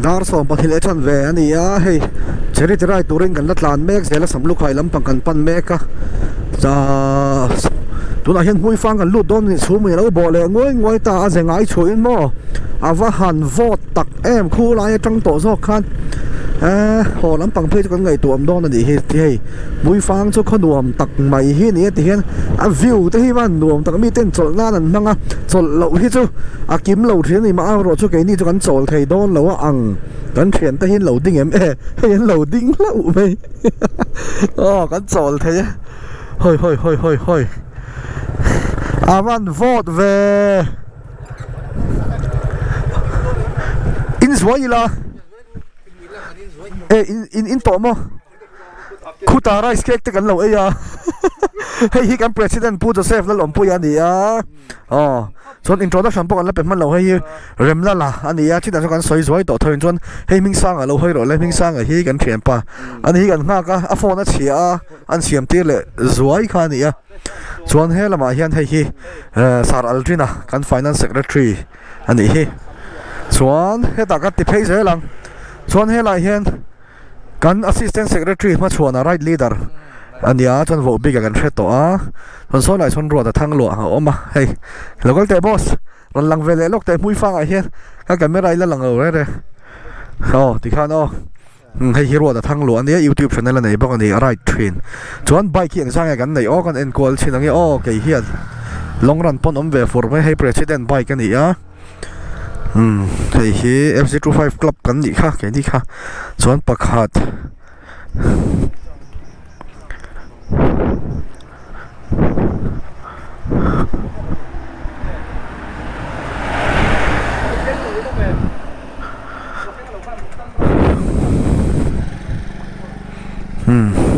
Dar 12 leh than ve a ni a, hei charity ride turin kan la tlan mek zel a, Samlukhai lampang kan pan mek a, tunah hian hmuifang kan lut dawn a ni chhum in a lo bawh leh nguai nguai ta a, ze ngai chhuahin maw a va han vawt tak em khu lai atang tawh zawk khan ehh haw lampang phei chu kan ngaihtuah awm dawn a nih hi hei hmuifang chu khaw nuam tak mai hi a ni a ti hian a view te hi van nuam tak mi ten chawlh nan an hmang a chawlh loh hi chu a kim lo thin a ni mah a erawh chu keini chu kan chawl thei dawn lo a ang kan thian te hi an lo ding em e hei an lo ding hlauh mai aw kan chawl thei e hawi hawi hawi hawi hawi a van vawt ve in zuai ila e in in in tawh maw. Khuta rice cake te kan lo ei a hei hi kan president Pu Joseph Lalawmpuia a ni a aw chuan introduction pawh kan la pe hman lo hei hi Remlala a ni a chutah chuan kan sawi zuai tawh tho in chuan hei Hmingsanga lo hawi rawh le Hmingsanga hi kan thianpa a ni hi kan nghak a a phone a chhia a an siam tir leh zuai kha a ni a chuan he lamah hian hei hi Sir Aldrin-a kan finance secretary a nih hi chuan hetah ka ti phei zel ang chuan helaiah hian. Kan Assistant Secretary hmachhuana Right Leader a nia chuan voh bik ah kan hre tawh a, chuan sawi lai sawn ruat a thang luah a awm a, hei lo kal teh boss rawn lang ve leh lawk teh hmui fang ah hian ka camera ila lang lo reng reng aw tikhan aw hei hi ruat a thang luah a nia youtube channel a nei bawk a ni a ride thin chuan bike hi engzang nge kan neih aw kan enkual chin ang e aw kei hian long run pawn awm ve fur mai hei president bike a ni a. Umm hei hi F Z 25 club kan nih kha keini kha chuan pakhat umm.